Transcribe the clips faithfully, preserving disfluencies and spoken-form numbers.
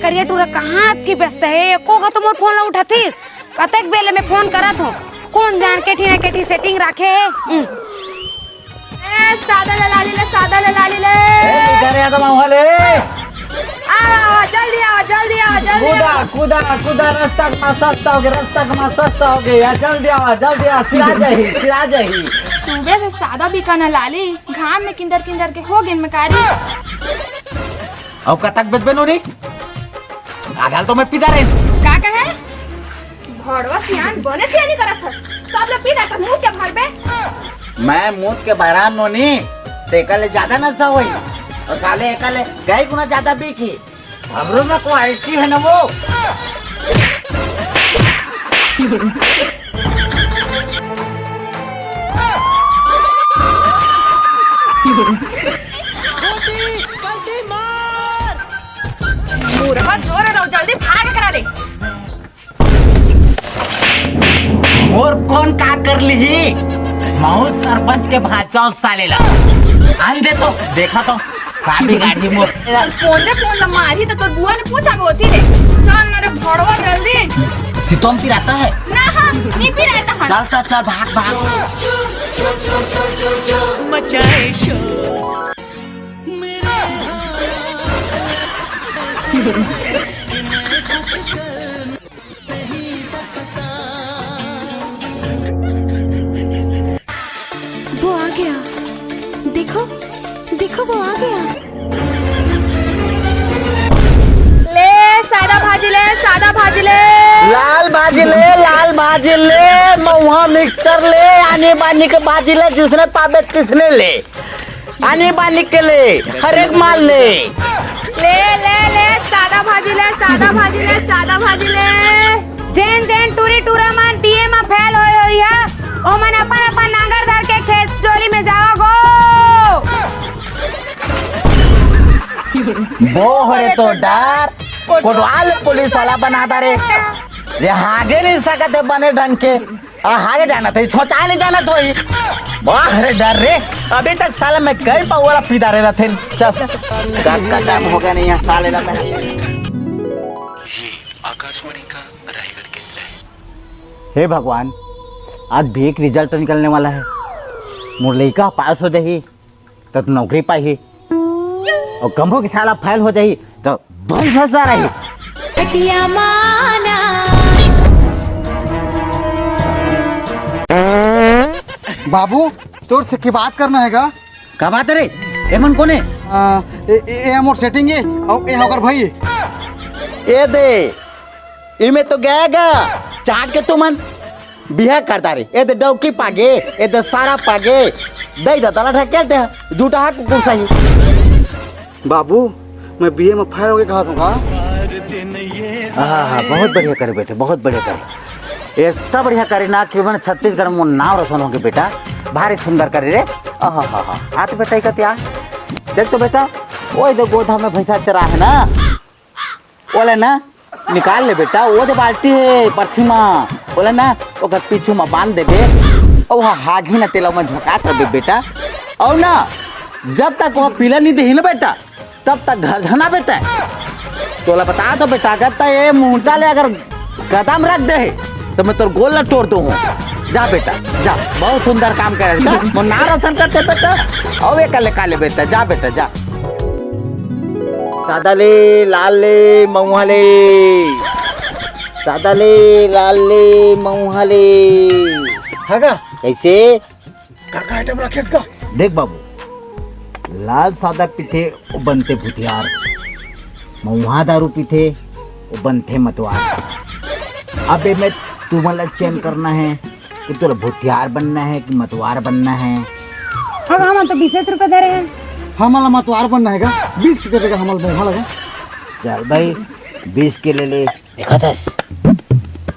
अरे टूरा, कहाँ अतकी व्यस्त हे? एको घा तो मोर फोन ला उठातिस। कतेक बेले में फोन करत हों, कोन जान केठी ना केठी सेटिंग राखे हे। हम्म। ए, सादा ले लाली ले, सादा ले लाली ले। ए, इधर आ तो महुआ ले। आवा, आवा, जल्दी आवा, जल्दी आवा, जल्दी कूदा, आवा। कूदा, कूदा, रस्ता कमा सस्ता होगे, रस्ता कमा सस्ता होगे। या जल्दी आवा, जल्दी आवा, सिरा जाही, सिरा जाही। सुबह से सादा बिका ना लाली, घाम में किंदर किंदर के होगेन मैं कारी। अउ कतक बेचबे नोनी? आधा ल तो मैं पीता रहें। का कहे? भड़वा सियान बने सियानी करत हस। सब लोग पी जात हस, मुंह के भरबे। मैं मुंह के भरान नोनी, तो एकर ले ज्यादा नशा होई। अउ साले एकर ले कई गुना ज्यादा बिकही। हमरो में क्वालिटी हे ना वो। मुरहा जोर रहो, जल्दी भाग करा दे। मोर कोन का कर लिही? महू सरपंच के भांचा हूँ साले ला। आन दे तो, देखा तो, का बिगाड़ी मोर। तोर फोन दे, फोन ला मारही तो तोर बुआ ने पूछा होती रे। चल ना रे भड़वा जल्दी। सितोम पिराता है? ना, हाँ, नहीं पिराता है। चल, चल, चल, भाग, भाग। मचाए शोर मेरे हाथ। वो आ गया, देखो, देखो वो आ गया। ले सादा भाजी ले, सादा भाजी ले। लाल भाजी ले, लाल भाजी ले, महुआ मिक्सचर ले, आनी बानी के भाजी ले, जिसने पाबे तिसने ले। आनी बानी के ले, हर एक माल ले। ले, ले, ले, सादा भाजी ले, सादा भाजी ले, सादा भाजी ले। जेन जेन टूरी टूरा मन बीए म फेल होए होइहा, ओमन अपन अपन नांगर धर के खेत डोली में जावा गो। बोहरे तो डर, कोटवाल पुलिस वाला बना दा रे। ये हागे नहीं सकते बने ढंग के। आ, हागे जाना था, छोचा नहीं जाना तो ही। वाह रे डर रे, अभी तक साला मैं कई पाऊ वाला पीता रहे थे। चल, दस का टाइम हो गया नहीं है साले ला मैं। ये आकाशवाणी का रायगढ़ केंद्र है। हे भगवान, आज बीए के रिजल्ट निकलने वाला है। मोर लइका पास हो जाही, त तो नौकरी पाही, अउ कम्भू के साला फेल हो जाही, त भैंसा सा रही। हटिया माना। बाबू, तोर से की बात करना है का? का बात है रे? एमन कोने? आ, ए, ए, ए मोर सेटिंग है, अउ ए होकर भाई। ए दे, इमे तो गया गा, चाट के तुमन बिहा कर दारे। ए दे डौकी पागे, ए दे सारा पागे, दई दा तला ढकेल दे, जूठा हा कुकुर सही। बाबू, मैं बीए में फेल हो गए कहा तुमका। हाँ, हाँ, बहुत बढ़िया करे बेटे, बहुत बढ़िया करे। इतना बढ़िया करे ना कि मैंने छत्तीसगढ़ में नाम रोशन हो गए बेटा, भारी सुंदर करे रे। आहा, हा, हा। आ तो बेटा, इका क्या? देख तो बेटा, ओए दे गोधा में भैंसा चरा है ना, ओला ना निकाल ले बेटा, वो दे बाल्टी है परछी मा, ओला ना ओकर पीछू मा बांध देबे, अउ हा हागही ना तेला मा झोंकात रहे बेटा। अउ ना जब तक वो पीला नहीं देही ना बेटा, तब तक घर धना बेटा। तोला बता दो बेटा, अगर तै ये मुंहटा ले अगर कदम रख दे है, तो मैं तोर गोल ला तोड़ दूँ। जा बेटा, जा, बहुत सुंदर काम करे बेटा, मोर नाम रोशन करते बेटा। अउ ये कले काले बेटा, जा बेटा, जा। सादा ले, लाल ले, मऊहा ले। सादा ले, लाल ले, मऊहा ले। है का? कैसे? का, का आइटम रखे इसका? देख बाबू, लाल सादा पीथे, वो बनते भुतियार। मऊहा दारू पीथे, वो बनते मतवार। अब एमे तुमन ला चयन करना है कि तोला भुतियार बनना है कि मतवार बनना है। अब हमन तो बीस रुपए धरे हैं। हमन ला मतवार बनना है का? बीस के देगा हमन ला मऊहा लगा। चल भाई, बीस के ले ले। देखत हस,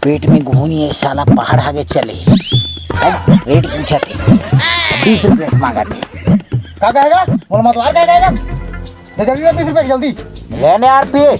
पेट में घूनी है साला, पहाड़ आगे चले। अब रेट पूछा थे, बीस रुपए मांगा थे। का कहेगा? बोल मतवार का कहेगा? दे जल्दी दे बीस रुपए की जल्दी। लेने यार पिए।